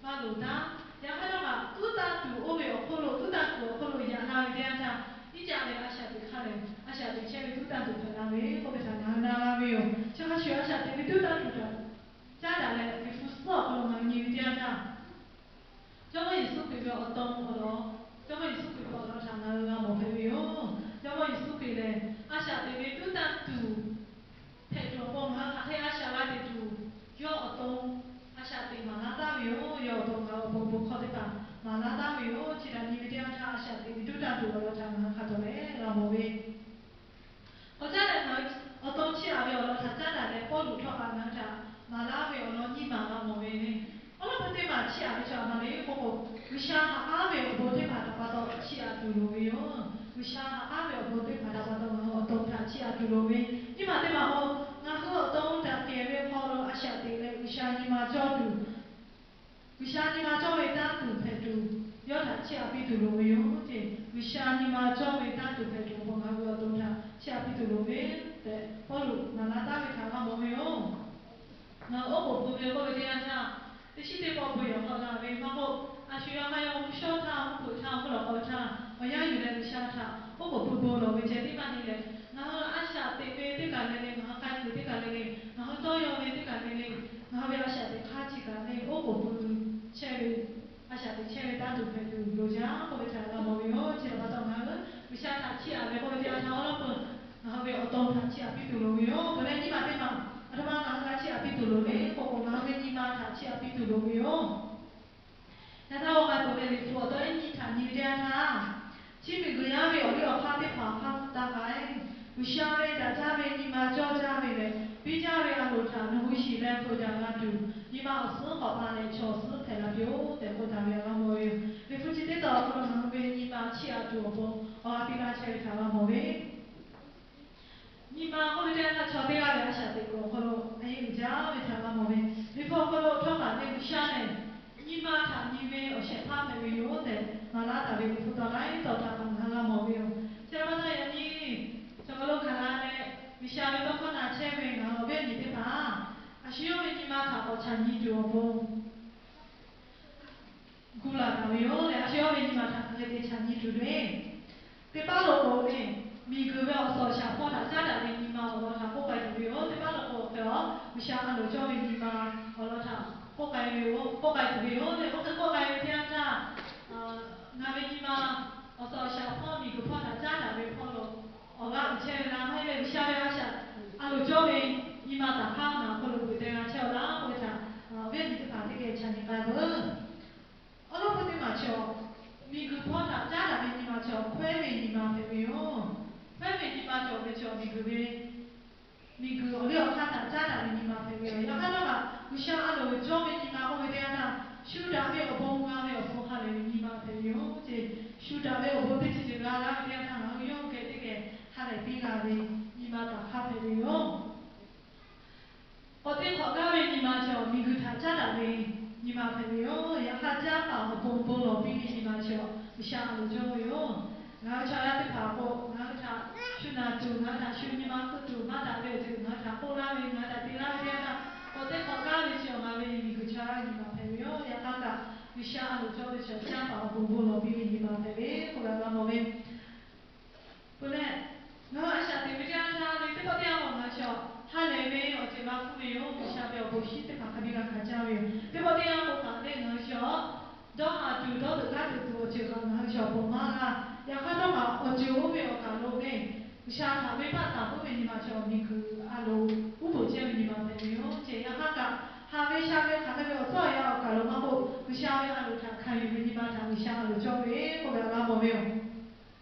maˇ loˍ taˉ. Yaꞈ hk'aˇ htawˇ kaꞈ, tuˉ tanˇ tuˬ oˇ ve awˬ hk'oˆ lo, tuˉ tanˇ tuˬ awˬ hk'oˆ lo yaꞈ la ve teˇ yanˇ htaˇ, Iˉcaˆ ve a shaꞈ teꞈ hk'aˇ lehˬ, a shaꞈ teꞈ chehˇ ve tuˉ tanˇ tuˬ hpehꞈ la ve k'oˆ ve htaꞈ ngaˬ hui na g'a ve yoˬ. Chi hk'a shuˍ, a shaꞈ teꞈ ve tuˉ tanˇ tuˬ htaꞈ caˉ daꞈ leh, liꞈ hpu suhˉ awˬ hk'aw lo ngaˬ hui nyi ve teˇ yanˇ htaˇ, Jawˇmawˇ Yeˍsuˆ Hkriꞈ ve awˬ to awˬ lawn, Jawˇmawˇ Yeˍsuˆ Hkriꞈ ve awˬ lawn htaꞈ ngaˬ hui g'a mawˬ hpehꞈ ve yoˬ. Jawˇmawˇ Yeˍsuˆ Hkriꞈ lehˬ, a shaꞈ teꞈ ve tuˉ tanˇ tuˬ hpehꞈ tuˬ awˬ pon ngaˬ hui hk'aˬ hk'e a shaꞈ g'a teꞈ tuˬ, yawˇ awˬ to a shaꞈ teꞈ maˍ laˇ taˍ ve yoˬ. Yawˇ awˬ to ngaˬ hui awˬ pon bon hkawˇ teˇ hpaˍ maˍ laˇ taˍ ve yoˬ. Chi htaꞈ nyi ve teˇ yanˇ htaˇ, a shaꞈ teꞈ ve tuˉ tanˇ tuˬ awˬ lawn htaꞈ ngaˬ hui hk'a tawˍ leh g'a mawˬ ve k'awꞈ caˉ leh ngaˬ hui awˬ to chiˇ aꞈ ve awˬ lawn htaꞈ caˉ daꞈ leh, Pawˇluꞈ htawˇ kaꞈ ngaˬ hui htaꞈ maˍ laˇ ve awˬ lawn nyiˇ maˬ g'a mawˬ ve le. Awˬ lawn hk'e teˇ maˬ chiˇ aꞈ ve chaw aˬ ma le k'oˆ k'o, G'uiˬsha ha k'aˉ ve awˬ bon teˇ hpaˍ htaꞈ pa taw chiˇ aꞈ tuˬ loˍ ve yoˬ. G'uiˬsha ha k'aˉ ve awˬ bon teˇ hpaˍ htaꞈ pa taw ngaˬ hui awˬ to htaꞈ chiˇ aꞈ tuˬ loˍ ve, nyiˇ maˬ teˇ maˬ k'o, ngaˬ hui awˬ to htaꞈ kehˬ ve hk'aw lo a shaꞈ teꞈ leh G'uiˬsha nyi ma cawˇ tuˬ, G'uiˬsha nyi ma cawˇ ve tanˇ tuˬ hpehꞈ tuˬ, yawˇ htaꞈ chiˇ aꞈ piˇ tuˬ loˍ ve yoˬ tehꞈ, G'uiˬsha nyi ma cawˇ ve tanˇ tuˬ hpehꞈ tuˬ awˬ pon ngaˬ hui ve awˬ to htaꞈ chiˇ aꞈ piˇ tuˬ loˍ ve tehꞈ, Pawˇluꞈ maˍ laˇ taˍ ve htaꞈ g'a mawˬ ve yoˬ. Ngaˬ hui oˉ k'oˍ pui ve k'oˆ ve teˇ yanˇ htaˇ, teˇ shiˉ teˇ pawˆ bon yehˬ hk'aw la ve maˇ k'oˆ, a shu yawˇ hk'aˇ yawˇ mvuhˇ shawˉ htaˇ, mvuhˇ hpeuꞈ htaˇ, mvuhˇ lawꞈ k'aw htaˇ, awˬ yanˇ yuˬ leh G'uiˬsha htaꞈ oˉ k'oˍ pui bon lawˬ ve ceh tiˉ maˇ heˆ leh, ngaˬ hui a shaꞈ teꞈ ve teˇ kaˬ le le, ngaˬ hui k'ai kuiˬ teˇ kaˬ le le, ngaˬ hui dawˇ yaw ve teˇ kaˬ le le, ngaˬ hui ve a shaꞈ teꞈ hk'aˇ chi kaꞈ le oˉ k'oˍ pui chehˇ ve, a shaꞈ teꞈ chehˇ ve tanˇ tuˬ hpehꞈ tuˬ loˍ jaˇ k'oˆ ve htaꞈ g'a mawˬ ve yoˬ. Chi htaꞈ pa taw ngaˬ hui G'uiˬsha htaꞈ chiˇ aꞈ ve k'oˆ ve teˇ yanˇ htaˇ awˉ lawˉ peuˬ ngaˬ hui ve awˬ to htaꞈ chiˇ aꞈ piˇ tuˬ loˍ ve yoˬ. Peuˬ leh nyiˇ maˬ teˇ maˬ aˬ htoꞈ ma ngaˬ hui g'a chiˇ aꞈ piˇ tuˬ loˍ le k'oˆ k'o, ngaˬ hui ve nyi ma htaꞈ chiˇ aꞈ piˇ tuˬ loˍ ve yoˬ. Yaꞈ hk'aˇ, awˬ k'a tuˬ ve Liꞈ hpu awˬ taw iˉ nyi htaꞈ nyi ve teˇ yanˇ htaˇ, chi miˬguiˬ yaˇ ve awˬ liˇ awˬ hk'aˇ teˇ hpaˍ hk'a taˇ k'ai, G'uiˬsha ve daꞈ jaˇ ve nyi ma cawˇ jaˇ ve lehˬ, biˇ jaˇ ve a loˍ htaꞈ nawˬ hui shiˍ leh hpeuꞈ daꞈ g'a tuˬ, nyi ma awˬ suhˉ k'awꞈ pa leh chaw suhˉ hpehꞈ la piˇ-oˆ tehꞈ k'oˆ taˍ ve a g'a mawˬ ve yoˬ. Liꞈ hpu chi teˇ taw awˬ hk'aw lo ngaˬ hui ve nyi ma chiˇ aꞈ tuˬ awˬ pon awˬ g'a piˇ laˇ chehˇ ve htaꞈ g'a mawˬ ve Nyi ma k'oˆ ve teˇ yanˇ htaˇ, chaw teˇ g'aˇ ve a shaꞈ teꞈ kuiˬ awˬ hk'aw lo a yeˇ uiˍ jaˇ ve htaꞈ g'a mawˬ ve, Liꞈ hpu awˬ hk'aw lo htawˇ kaꞈ leh G'uiˬsha lehˬ, nyi ma htaꞈ nyi ve awˬ shehˍ hpaˇ hpehꞈ ve yoˬ tehꞈ maˍ laˇ taˍ ve Liꞈ hpu taw laiˉ taw htaꞈ ngaˬ hui g'a mawˬ ve yoˬ. Chi pa taw yaꞈ nyi chaw hk'aw lo hkanˍ la leh G'uiˬsha ve tawˇ hkawˇ na chehˇ ve ngaˬ hui awˬ viˉ awˬ nyi teˇ hpaˍ, a shu yawˇ ve nyi ma htaꞈ k'awꞈ chaꞈ nyi tuˬ awˬ pon gu laˬ taˍ ve yoˬ leh, a shu yawˇ ve nyi ma htaꞈ ngaˬ hui te chaꞈ nyi tuˬ ve, teˇ paˉ lo k'o, miˬguiˬ ve awˬ suhˍ awˬ shaˍ hpawˇ htaꞈ caˉ daꞈ ve nyi ma awˬ lawn htaꞈ k'oˆ k'ai tuˬ ve yoˬ. Teˇ paˉ lo k'o, hk'e a, G'uiˬsha a loˍ cawˇ ve nyi ma awˬ lawn htaꞈ k'oˆ k'ai ve yoˬ, k'oˆ k'ai tuˬ ve yoˬ leh, oˇ hk'e k'oˆ k'ai ve teˇ yanˇ htaˇ, ngaˬ ve nyi ma awˬ suhˍ awˬ shaˍ hpawˇ miˬguiˬ hpawˇ htaꞈ caˉ daꞈ ve hpawˇ lo awˬ g'aˇ uiˍ chehˇ ve g'a maˇ heˆ leh, G'uiˬsha ve a shaꞈ a loˍ cawˇ ve nyi ma taˍ hk'aˇ ngaˬ hk'aw lo g'uiˬ teh g'a chehˇ-aw laˇ k'oˆ ve htaꞈ awˬ viˉ awˬ nyi teˇ hpaˍ teˇ geh chaꞈ nyi k'ai veuˬ. Awˉ lawˉ peuˬ teˇ maˬ chaw, miˬguiˬ hpawˇ htaꞈ caˉ daꞈ ve nyi ma chaw, hkawehˉ ve nyi ma hpehꞈ ve yoˬ. Hkawehˉ ve nyi ma chaw ve chaw, miˬguiˬ ve, miˬguiˬ awˬ liˇ awˬ hk'aˇ htaꞈ caˉ daꞈ ve nyi ma hpehꞈ ve yoˬ. Yaꞈ hk'aˇ htawˇ kaꞈ, G'uiˬsha a loˍ ve cawˇ ve nyi ma k'oˆ ve teˇ yanˇ htaˇ, shu daꞈ ve awˬ bon g'a ve awˬ pon ha lehˬ ve nyi ma hpehꞈ ve yoˬ ce. Shu daꞈ ve awˬ bon teˇ ceuˬ ceuˬ g'a laˇ ve teˇ yanˇ htaˇ, ngaˬ hui yawˇ hui geh teˇ geh ha lehˬ piˇ g'a ve nyi ma taˍ hk'aˇ hpehꞈ ve yoˬ. K'awꞈ te hk'awꞈ gaˇ ve nyi ma chaw, miˬguiˬ htaꞈ caˉ daꞈ ve nyi ma hpehꞈ ve yoˬ. Yaꞈ hk'aˇ, caˇ paˍ awˬ pon bon lawˬ piˇ ve nyi ma chaw, G'uiˬsha a loˍ cawˇ ve yoˬ. Ngaˬ hui chaw yaˇ teˇ hpaˍ k'o, ngaˬ hui htaꞈ shu naˬ tuˬ, ngaˬ hui htaꞈ shu nyi ma hpfuhˆ tuˬ, maˇ daꞈ ve awˬ ceuˬ ngaˬ hui htaꞈ k'oˆ laˇ ve, ngaˬ hui htaꞈ te laˇ ve teˇ yanˇ htaˇ, k'awꞈ te hk'awꞈ gaˇ ve chaw, ngaˬ ve miˬguiˬ chaw yaˇ nyi ma hpehꞈ ve yoˬ. Yaꞈ hk'aˇ kaꞈ, G'uiˬsha a loˍ cawˇ ve chaw, caˇ paˍ awˬ pon bon lawˬ piˇ ve nyi ma hpehꞈ ve k'oˆ ve a g'a mawˬ ve Peuˬ leh, ngaˬ hui a shaꞈ teꞈ ve teˇ yanˇ htaˇ le, teˇ pawˆ teˇ yanˇ k'o ngaˬ hui chaw ha lehˬ ve awˬ ceuˬ g'a hpuˇ ve yoˬ. G'uiˬsha ve awˬ bon shinˉ teˇ hpaˍ hk'a biˇ g'a hkanˍ caˇ ve yoˬ. Teˇ pawˆ teˇ yanˇ k'o kaꞈ le, ngaˬ hui chaw dawˇ haˍ tuˬ dawˇ teuꞈ kanˉ te tuˬ awˬ ceuˬ kaꞈ ngaˬ hui chaw awˬ pon maˇ g'a. Yaꞈ hk'aˇ htawˇ kaꞈ awˬ ceuˬ oˇ ve awˬ kaˬ lo le, G'uiˬsha htaꞈ venˇbaˆ taˍ puiˉ ve nyi ma chaw, miˬguiˬ a loˍ uˉ peunˍ chehˇ ve nyi ma hpehꞈ ve yoˬ ce. Yaꞈ hk'aˇ kaꞈ, haꞈ ve sha ve hk'aˬ hk'e ve awˬ tcuhˉ awˬ yanˇ awˬ kaˬ lo maˇ k'oˆ, G'uiˬsha ve a loˍ htaꞈ hkanˍ yuˬ ve nyi ma htaꞈ G'uiˬsha a loˍ cawˇ ve k'oˆ ve a g'a mawˬ ve yoˬ.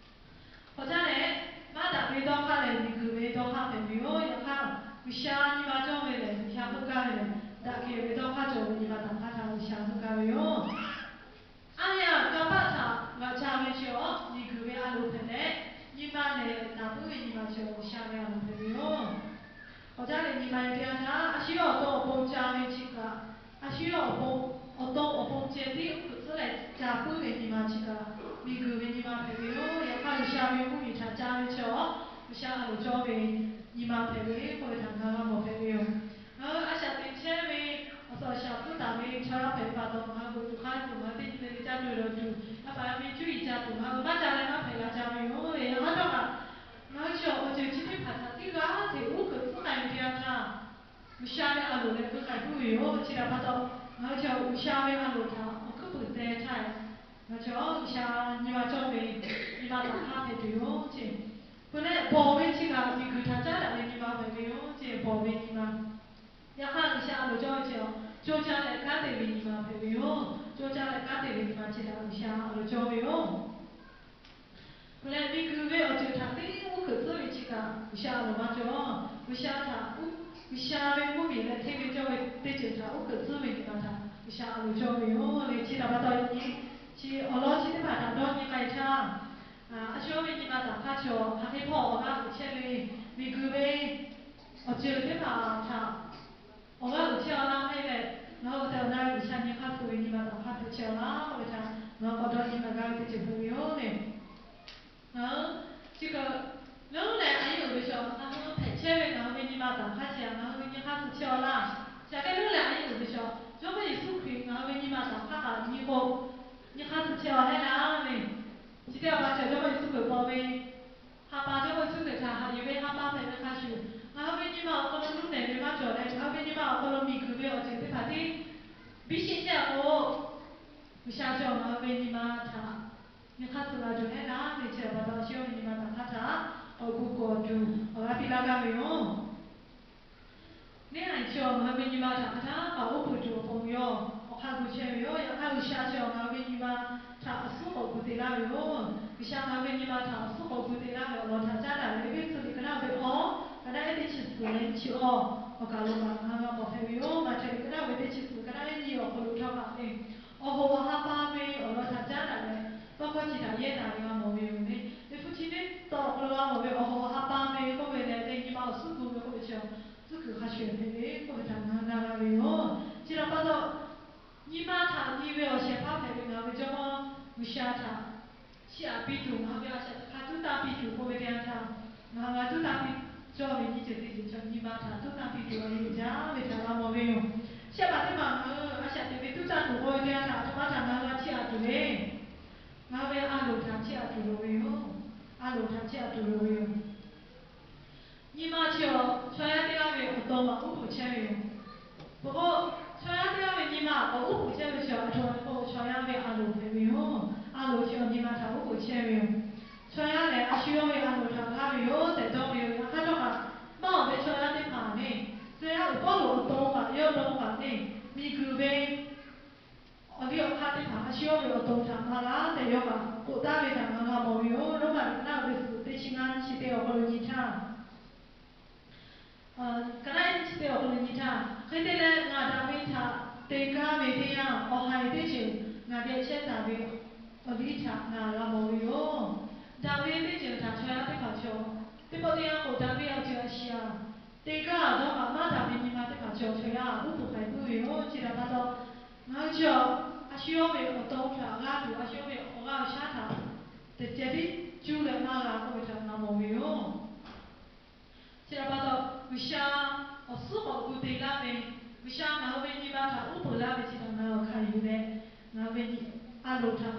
K'awꞈ caˇ leh, maˇ daꞈ ve dawˇ hk'aˇ lehˬ, miˬguiˬ ve dawˇ hk'aˇ hpehꞈ ve yoˬ. Yaꞈ hk'aˇ, G'uiˬsha nyi ma cawˇ ve lehˬ, G'uiˬsha heuˆ gaˇ ve lehˬ, daꞈ kehˬ ve dawˇ hk'aˇ cawˬ ve nyi ma taˍ hk'aˇ htaꞈ G'uiˬsha heuˆ gaˇ ve yoˬ. Aˉ yanˇ, kanˇ paˆ htaꞈ g'aꞈ ca ve chi awˬ miˬguiˬ ve a loˍ hpehꞈ leh, nyi ma lehˬ taˍ puiˉ ve nyi ma chi awˬ G'uiˬsha ve a loˍ hpehꞈ ve yoˬ. K'awꞈ caˇ leh nyi ma ve teˇ yanˇ htaˇ, a shu yawˇ awˬ to awˬ pon ca ve chi kaꞈ, a shu yawˇ awˬ pon, awˬ to awˬ pon ceh tiˉ uˉ peunˍ tcuhˉ leh ca puiˉ ve nyi ma chi kaꞈ, miˬguiˬ ve nyi ma hpehꞈ ve yoˬ. Yaꞈ hk'aˇ, G'uiˬsha ve mvuhˇmiˬ htaꞈ ca ve chi awˬ G'uiˬsha a loˍ cawˇ ve nyi ma hpehꞈ ve k'oˆ ve htaꞈ ngaˬ g'a mawˬ hpehꞈ ve yoˬ. Ngaˬ hui a shaꞈ teꞈ chehˇ ve awˬ suhˍ awˬ shaˍ hpfuhˇ taˍ ve chaw yaˇ hpehꞈ ve pa taw, ngaˬ hui k'o tuˬ hk'aˇ tuˬ, ngaˬ hui teˇ nyi le ve caˇ tuˬ lawˬ tuˬ, yaˇ paˍ yaˇ miˇ cuˇ yiˍ ca tuˬ, ngaˬ hui maˇ ca leh maˇ hpehꞈ la ca ve yoˬ. Yaꞈ hk'aˇ htawˇ kaꞈ, ngaˬ hui chi awˬ ceuˬ chi teˇ hpaˍ htaꞈ tiˉ g'aˇ hteꞈ uˉ peunˍ tcuhˉ k'ai ve teˇ yanˇ htaˇ, G'uiˬsha ve a loˍ lehˬ heuˆ k'ai puiˉ ve yoˬ. Chi htaꞈ pa taw, ngaˬ hui chi G'uiˬsha ve a loˍ htaꞈ awˬ hkuiˉ puiˍ teh htaˇ, ngaˬ hui chi G'uiˬsha nyi ma cawˇ ve nyi ma taˍ hk'aˇ hpehꞈ tuˬ yoˬ ce. Peuˬ leh, bawˬ ve chi kaꞈ miˬguiˬ htaꞈ caˉ daꞈ ve nyi ma hpehꞈ ve yoˬ ce. Bawˬ ve nyi ma, yaꞈ hk'aˇ G'uiˬsha a loˍ cawˇ ve chi, co ca leh kanˉ te ve nyi ma hpehꞈ ve yoˬ. Co ca leh kanˉ te ve nyi ma chi htaꞈ G'uiˬsha a loˍ cawˇ ve yoˬ. Peuˬ leh, miˬguiˬ ve awˬ ceuˬ htaꞈ tiˉ uˉ hkeuꞈ tcuhˉ ve chi kaꞈ G'uiˬsha a loˍ maˇ cawˇ. G'uiˬsha htaꞈ, G'uiˬsha ve mvuhˇmiˬ leh hteˇ ve cawˇ ve teˇ ceuˬ htaꞈ uˉ hkeuꞈ tcuhˉ ve nyi ma htaꞈ G'uiˬsha a loˍ cawˇ ve yoˬ le. Chi htaꞈ pa taw, chi awˬ lawn chi teˇ hpaˍ htaꞈ dawˇ nyi k'ai htaˇ, a shu yawˇ ve nyi ma taˍ hk'aˇ chi awˬ hk'aˬ hk'e hpawˇ awˬ g'aˇ uiˍ chehˇ le. Miˬguiˬ ve awˬ ceuˬ teˇ hpaˍ htaꞈ awˬ g'aˇ uiˍ chehˇ-aw laˇ maˇ heˆ leh, ngaˬ hui awˬ tehˬ awˬ na ve G'uiˬsha nyi hk'aˇ suh ve nyi ma taˍ hk'aˇ hpehꞈ chehˇ-aw laˇ k'oˆ ve htaꞈ ngaˬ hui k'awꞈ dawˇ nyi k'ai gaˇ ve teˇ ceuˬ hpehꞈ ve yoˬ le. Ngaˬ hui chi kaꞈ leuˉ leh a yehˉ uiˍ ve chaw, ngaˬ hui hpehꞈ chehˇ ve ngaˬ hui ve nyi ma taˍ hk'aˇ chi htaꞈ ngaˬ hui ve nyi hk'aˇ suh chehˇ-aw laˇ. Chi htaꞈ leuˉ leh a yehˉ uiˍ ve chaw, Jawˇmawˇ Yeˍsuˆ Hkriꞈ ngaˬ hui ve nyi ma taˍ hk'aˇ kaꞈ nyi k'o, nyi hk'aˇ suh chehˇ-aw heˆ laˇ ve. Chi teˇ hpaˍ chi Jawˇmawˇ Yeˍsuˆ Hkriꞈ paw ve ha pa, Jawˇmawˇ Yeˍsuˆ Hkriꞈ htaꞈ haꞈ yuˬ ve ha pa hpehꞈ ve hk'a shuˍ, ngaˬ hui ve nyi ma awˬ hk'aw lo nuˇ nehˬ ve maˇ cawˬ leh, ngaˬ hui ve nyi ma awˬ hk'aw lo miˬguiˬ ve awˬ ceuˬ teˇ hpaˍ tiˉ biˇ sheˆ chehˇ-a k'o, G'uiˬsha chaw ngaˬ hui ve nyi ma htaꞈ nyi hk'aˇ suh la tuˬ heˆ laˇ ve chi pa taw, a shu yawˇ ve nyi g'a ve yoˬ. Neˇ haiˬ chi awˬ ngaˬ hui ve nyi ma htaꞈ hk'aˬ htaˇ kaꞈ uˉ peunˍ tuˬ awˬ pon yawˇ awˬ hk'aˇ gu chehˇ ve yoˬ. Yaꞈ hk'aˇ, G'uiˬsha chi awˬ ngaˬ hui ve nyi ma htaꞈ awˬ suhˉ k'awꞈ gu te laˇ ve yoˬ. G'uiˬsha ngaˬ hui ve nyi ma htaꞈ awˬ suhˉ k'awꞈ gu te laˇ ve awˬ lawn htaꞈ caˉ daꞈ leh, Eˇfeˇsuꞈ liꞈ ka naˆ ve awˬ, ka naˆ ehˉ teˇ chi suhˍ leh nyiˇ chi awˬ, awˬ kaˬ lo kaꞈ ngaˬ hui g'a mawˬ hpehꞈ ve yoˬ. Maꞈhtehˍ liꞈ ka naˆ ve teˇ chi suhˍ, ka naˆ ehˉ nyiˇ awˬ hk'aw lo htawˇ kaꞈ ve, awˬ hoꞈ awˬ ha pa ve awˬ lawn htaꞈ caˉ daꞈ leh, tawˇ hkawˇ chi htaꞈ yehˇ taˍ ve g'a mawˬ ve yoˬ le. Liꞈ hpu chi teˇ tawn awˬ hk'aw lo g'a mawˬ ve awˬ hoꞈ awˬ ha pa ve k'oˆ ve leh, teˇ nyi ma awˬ suhˉ gu ve k'oˆ ve chi, tcuhˉ kuiˬ hk'a shuˍ hpehꞈ ve k'oˆ ve htaꞈ ngaˬ hui na g'a ve yoˬ. Chi htaꞈ pa taw, nyi ma htaꞈ nyi ve awˬ shehˍ hpaˇ hpehꞈ ve ngaˬ hui ve Jawˇmawˇ G'uiˬsha htaꞈ chiˇ aꞈ piˇ tuˬ, ngaˬ hui ve a shaꞈ teꞈ hk'aˇ tuˉ tanˇ piˇ tuˬ k'oˆ ve teˇ yanˇ htaˇ, ngaˬ hui g'a tuˉ tanˇ piˇ cawˇ ve nyiˇ ceuˬ teˇ ceuˬ chaw nyi ma htaꞈ tuˉ tanˇ piˇ tuˬ a yeˇ jaˇ ve htaꞈ g'a mawˬ ve yoˬ. Shehˆ paˍ teˇ maˬ ngaˬ hui a shaꞈ teꞈ ve tuˉ tanˇ tuˬ k'oˆ ve teˇ yanˇ htaˇ, a htoꞈ ma htaꞈ ngaˬ hui g'a chiˇ aꞈ tuˬ le. Ngaˬ hui ve a loˍ htaꞈ chiˇ aꞈ tuˬ loˍ ve yoˬ. A loˍ htaꞈ chiˇ aꞈ tuˬ loˍ ve yoˬ. Nyi ma chi awˬ chaw yaˇ teˇ g'aˇ ve awˬ to maꞈ uˉ peunˍ chehˇ ve yoˬ. Peuˬ k'o, chaw yaˇ teˇ g'aˇ ve nyi ma awˬ uˉ peunˍ chehˇ ve chi a htoꞈ ma k'o, chaw yaˇ ve a loˍ hpehꞈ ve yoˬ. A loˍ chi awˬ nyi ma htaꞈ uˉ peunˍ chehˇ ve yoˬ. Chaw yaˇ lehˬ, a shu yawˇ ve a loˍ htaꞈ g'aˇ ve yoˬ tehꞈ dawˇ ve yoˬ. Yaꞈ hk'aˇ htawˇ kaꞈ, maˇ awˬ ve chaw yaˇ teˇ hpaˍ le, tcuh yaˇ uiˍ Pawˇluꞈ awˬ to kaꞈ yawˇ dawˇ kaꞈ le, miˬguiˬ ve awˬ liˇ awˬ hk'aˇ teˇ hpaˍ a shu yawˇ ve awˬ to htaꞈ maˍ laˇ tehꞈ yawˇ kaꞈ k'oˆ taˍ ve htaꞈ ngaˬ g'a mawˬ ve yoˬ. Roˉmaꞈ liꞈ ka naˆ ve suhˍ teˇ chi ngaˇ nyiˇ chi teˇ awˬ hk'aw lo nyi htaˇ, ka naˆ ehˉ nyiˇ chi teˇ awˬ hk'aw lo nyi htaˇ, hk'e te leh ngaˬ daꞈ ve htaꞈ te gaˇ ve teˇ yanˇ, awˬ haiˬ teˇ ceuˬ ngaˬ geh chehˇ taˍ ve awˬ liˇ htaꞈ ngaˬ g'a mawˬ ve yoˬ. Daꞈ ve teˇ ceuˬ htaꞈ chaw yaˇ teˇ hpaˍ chaw, teˇ pawˆ teˇ yanˇ k'o, daꞈ ve awˬ ceuˬ a shu a te gaˇ dawˇ kaꞈ maˇ daꞈ ve nyi ma teˇ hpaˍ chaw chaw yaˇ uˉ peunˍ k'ai puiˉ ve yoˬ. Chi htaꞈ pa taw, ngaˬ hui chi a shu yawˇ ve awˬ to htaꞈ g'aˇ tuˬ, a shu yawˇ ve awˬ g'aˇ awˬ shaˉ htaꞈ teꞈ ceh tiˉ cuˇ leh maˇ g'a k'oˆ ve htaꞈ g'a mawˬ ve yoˬ. Chi htaꞈ pa taw, G'uiˬsha awˬ suhˉ k'awꞈ gu te laˇ ve, G'uiˬsha ngaˬ hui ve nyi ma htaꞈ uˉ peunˍ laˇ ve chi htaꞈ ngaˬ hui hkanˍ yuˬ leh, ngaˬ hui ve a loˍ htaꞈ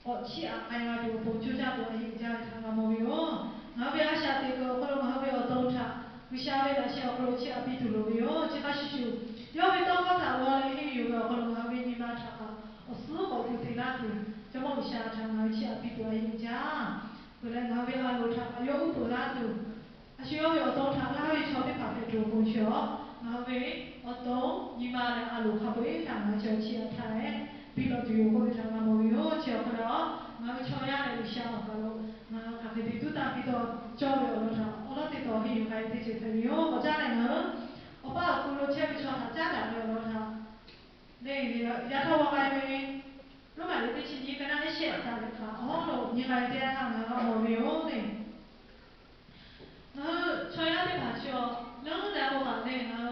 k'awꞈ chiˇ aꞈ k'ai g'a tuˬ awˬ pon coˇ caˇ tuˬ a yeˇ uiˍ jaˇ ve htaꞈ g'a mawˬ ve yoˬ. Ngaˬ hui ve a shaꞈ teꞈ kuiˬ awˬ hk'aw lo ngaˬ hui ve awˬ to htaꞈ G'uiˬsha ve laꞈ sheh awˬ hk'aw lo chiˇ aꞈ piˇ tuˬ loˍ ve yoˬ. Chi hk'a shuˍ shuˍ, yawˇ ve tawˇ hkawˇ htaꞈ g'aw leh henˇ yuˬ ve awˬ hk'aw lo ngaˬ hui ve nyi ma htaꞈ kaꞈ awˬ suhˉ k'awꞈ gu te laˇ tuˬ, Jawˇmawˇ G'uiˬsha htaꞈ ngaˬ hui chiˇ aꞈ piˇ tuˬ a yeˇ uiˍ jaˇ. Peuˬ leh ngaˬ hui ve a loˍ htaꞈ kaꞈ yawˇ uˉ peunˍ laˇ tuˬ, a shu yawˇ ve awˬ to htaꞈ g'aˇ ve chaw teˇ hpaˍ hpehꞈ tuˬ awˬ pon chi awˬ, ngaˬ hui ve awˬ to, nyi ma leh a loˍ hk'a peu-eˬ htaꞈ ngaˬ hui chi a htaˇ leh piˇ lawˬ tuˬ yoˬ k'oˆ ve htaꞈ g'a mawˬ ve yoˬ. Chi awˬ hk'aw lo ngaˬ hui chaw yaˇ leh G'uiˬsha awˬ kaˬ lo ngaˬ hui hk'aˬ hk'e te tuˉ tanˇ piˇ taw cawˇ ve awˬ lawn htaꞈ awˬ lawˉ teˇ taw henˇ yuˬ k'ai ve teˇ ceuˬ hpehꞈ ve yoˬ. K'awꞈ caˉ leh ngaˬ hui awˬ paˇ awˬ ku lo chehˇ ve chaw htaꞈ caˉ daꞈ ve awˬ lawn htaꞈ le, yaꞈ hk'aˇ g'a k'ai ve Roˉmaꞈ liꞈ teˇ chi nyiˇ ka naˆ ehˉ shehˆ taˍ ve htaꞈ awˬ hawˉ lo nyi k'ai ve teˇ yanˇ htaˇ ngaˬ g'a mawˬ ve yoˬ le. Ngaˬ hui chaw yaˇ teˇ hpaˍ chi awˬ leuˉ leh k'oˆ kaꞈ le, ngaˬ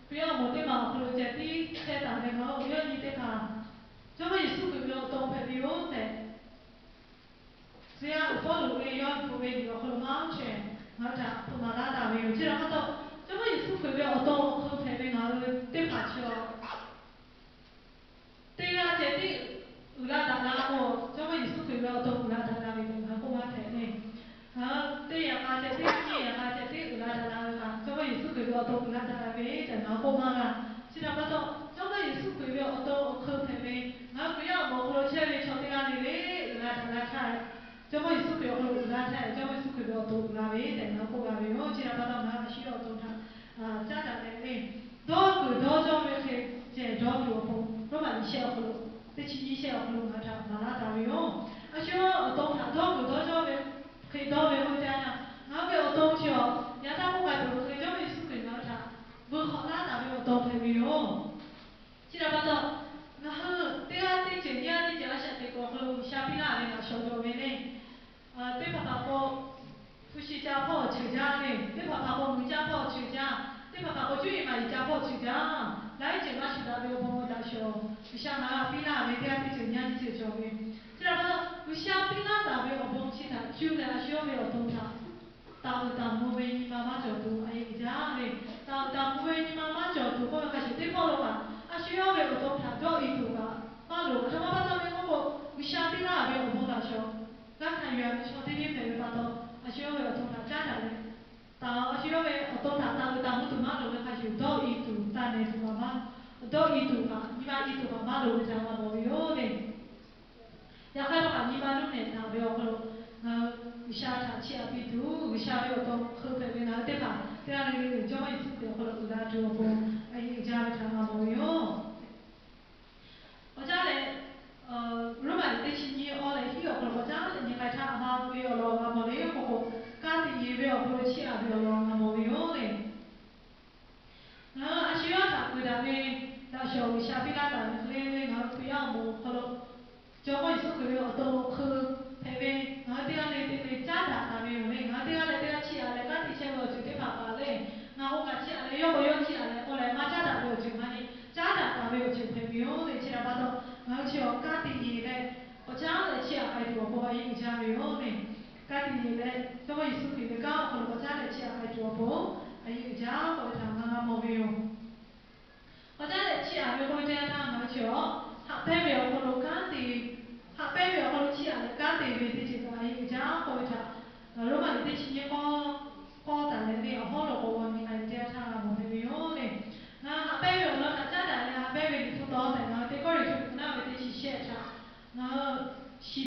hui Hkriꞈ yaˇ awˬ moˍ teˇ maˬ awˬ hk'aw lo ceh tiˉ chehˇ taˍ leh ngaˬ hui awˬ viˉ awˬ nyi teˇ hpaˍ Jawˇmawˇ Yeˍsuˆ Hkriꞈ ve awˬ to hpehꞈ ve yoˬ tehꞈ, tcuh yaˇ uiˍ Pawˇluꞈ ve yawˇ bvuhꞈ ve liꞈ awˬ hk'aw lo maˇ chehˇ, ngaˬ hui htaꞈ hpeuꞈ maˍ laˇ taˍ ve yoˬ. Chi htaꞈ pa taw, Jawˇmawˇ Yeˍsuˆ Hkriꞈ ve awˬ to awˬ hk'eun hpehꞈ ve ngaˬ hui teˇ hpaˍ chi awˬ teˇ g'aˇ ceh tiˉ uiˍ la daꞈ la k'o, Jawˇmawˇ Yeˍsuˆ Hkriꞈ ve awˬ to uiˍ la daꞈ la ve tehꞈ ngaˬ hui k'oˆ maˇ hpehꞈ le. Ngaˬ hui teˇ yaꞈ k'a ceh tiˉ, nyiˇ yaꞈ k'a ceh tiˉ uiˍ la daꞈ la ve htaꞈ Jawˇmawˇ Yeˍsuˆ Hkriꞈ ve awˬ to uiˍ la daꞈ la ve tehꞈ ngaˬ hui k'oˆ maˇ g'a. Chi htaꞈ pa taw, Jawˇmawˇ Yeˍsuˆ Hkriꞈ ve awˬ to awˬ hk'eun hpehꞈ ve ngaˬ hui Hkriꞈ yaˇ awˬ moˍ awˬ hk'aw lo chehˇ ve chaw teˇ g'aˇ le le uiˍ la daꞈ la htaˇ, Jawˇmawˇ Yeˍsuˆ Hkriꞈ awˬ hk'aw lo uiˍ la htaˇ, Jawˇmawˇ Yeˍsuˆ Hkriꞈ ve awˬ to uiˍ la ve tehꞈ ngaˬ hui k'oˆ g'a ve yoˬ. Chi htaꞈ pa taw, ngaˬ hui a shu yawˇ awˬ to htaꞈ caˉ daꞈ leh le, dawˇ kuiˬ dawˇ jawˇ ve hk'e ceh dawˇ tuˬ awˬ pon, Roˉmaꞈ liꞈ shehˆ awˬ hk'aw lo, teˇ chi nyiˇ shehˆ awˬ hk'aw lo ngaˬ hui htaꞈ maˍ laˇ taˍ ve yoˬ. A shu yawˇ awˬ to htaꞈ dawˇ kuiˬ dawˇ jawˇ ve hk'e dawˇ ve k'oˆ ve teˇ yanˇ, ngaˬ hui ve awˬ to chi awˬ yaꞈ htaˇ k'oˆ k'ai peuˬ ve hk'e, Jawˇmawˇ Yeˍsuˆ Hkriꞈ ngaˬ hui htaꞈ vuiˬ hk'awꞈ laˇ taˍ ve awˬ to hpehꞈ ve yoˬ. Chi htaꞈ pa taw, ngaˬ hui teˇ g'aˇ teˇ ceuˬ nyiˇ g'aˇ teˇ ceuˬ a shaꞈ teꞈ kuiˬ awˬ hk'aw lo G'uiˬsha piˇ laˇ ve laꞈ shawˍ cawˬ ve le. Teˇ hpaˍ hpaˍ k'o, hpu shi ca hpawˇ awˬ ceuˬ jaˇ le. Teˇ hpaˍ hpaˍ k'o, muiˬ ca hpawˇ awˬ ceuˬ jaˇ. Teˇ hpaˍ hpaˍ k'o, cuˇ yiˍ maˍ yiˍ ca hpawˇ awˬ ceuˬ jaˇ. Laiˉ ceuˬ maˇ shuˍ daꞈ ve awˬ bon laꞈ shawˍ G'uiˬsha ngaˬ hui htaꞈ piˇ laˇ ve teˇ g'aˇ teˇ ceuˬ nyiˇ g'aˇ teˇ ceuˬ cawˬ ve. Chi htaꞈ pa taw, G'uiˬsha piˇ laˇ taˍ ve awˬ bon chi htaꞈ cuˇ leh a shu yawˇ ve awˬ to htaꞈ taˍ uiˍ taˍ mvuh ve nyi ma maˇ cawˬ tuˬ a yeˇ uiˍ jaˇ ve. Taˍ uiˍ taˍ mvuh ve nyi ma maˇ cawˬ tuˬ k'oˆ ve hk'a shuˍ, teˇ pawˆ lo kaꞈ a shu yawˇ ve awˬ to htaꞈ dawˇ i tuˬ kaꞈ maˇ loˍ. Aˬ htoꞈ ma pa taw ve k'oˆ k'o, G'uiˬsha piˇ laˇ ve awˬ bon laꞈ shawˍ g'a hkanˍ yuˬ ve chaw teˇ g'aˇ hpehꞈ ve pa taw, a shu yawˇ ve awˬ to htaꞈ caˉ daꞈ leh, taˍ a shu yawˇ ve awˬ to htaꞈ taˍ uiˍ taˍ mvuh tuˬ maˇ loˍ ve hk'a shuˍ, dawˇ i tuˬ taˍ nehˬ tuˬ kaꞈ maˇ, dawˇ i tuˬ kaꞈ, nyi ma i tuˬ kaꞈ maˇ loˍ ve htaꞈ g'a mawˬ ve yoˬ le. Yaꞈ hk'aˇ htawˇ kaꞈ nyi ma nuˇ nehˬ taˍ ve awˬ hk'aw lo ngaˬ hui G'uiˬsha htaꞈ chiˇ aꞈ piˇ tuˬ, G'uiˬsha ve awˬ to hk'eun hpehꞈ ve ngaˬ hui teˇ hpaˍ teˇ g'aˇ le le Jawˇmawˇ Yeˍsuˆ Hkriꞈ awˬ hk'aw lo uiˍ la tuˬ awˬ pon a yeˇ uiˍ jaˇ ve htaꞈ g'a mawˬ ve yoˬ. Awˬ caˉ leh, Roˉmaꞈ teˇ chi nyiˇ awˬ leh hiˉ awˬ hk'aw lo k'awꞈ caˉ leh nyi k'ai htaˇ a ma ve awˬ lawn g'a mawˬ le. K'o k'o, ka tiꞈ yeˬ ve awˬ hk'aw lo chiˇ aꞈ ve awˬ lawn g'a mawˬ ve yoˬ le. Ngaˬ hui a shu yawˇ htaꞈ kuiˬ daꞈ ve daꞈ shawˍ G'uiˬsha piˇ laˇ taˍ ve hk'e le le, ngaˬ hui Hkriꞈ yaˇ awˬ moˍ awˬ hk'aw lo Jawˇmawˇ Yeˍsuˆ Hkriꞈ ve awˬ to awˬ hk'eun hpehꞈ ve ngaˬ hui teˇ g'aˇ le le caˉ daꞈ taˍ ve yoˬ le. Ngaˬ hui teˇ g'aˇ leh teˇ g'aˇ chiˇ aꞈ leh ka tiꞈ chehˇ ve awˬ ceuˬ teˇ hpaˍ kaꞈ le, ngaˬ k'o kaꞈ chiˇ aꞈ leh yawˇ k'o yawˇ chiˇ aꞈ leh k'oˆ leh maˇ caˉ daꞈ ve awˬ ceuˬ maˇ heˆ, caˉ daꞈ taˍ ve awˬ ceuˬ hpehꞈ ve yoˬ le. Chi htaꞈ pa taw, ngaˬ hui chi awˬ ka tiꞈ yeˬ leh k'awꞈ caˉ leh chiˇ aꞈ k'ai tuˬ awˬ pon a yeˇ uiˍ jaˇ ve yoˬ le. Ka tiꞈ yeˬ leh Jawˇmawˇ Yeˍsuˆ Hkriꞈ ve kanˉ awˬ hk'aw lo k'awꞈ caˉ leh chiˇ aꞈ k'ai tuˬ awˬ pon a yeˇ uiˍ jaˇ k'oˆ ve htaꞈ ngaˬ g'a mawˬ ve yoˬ.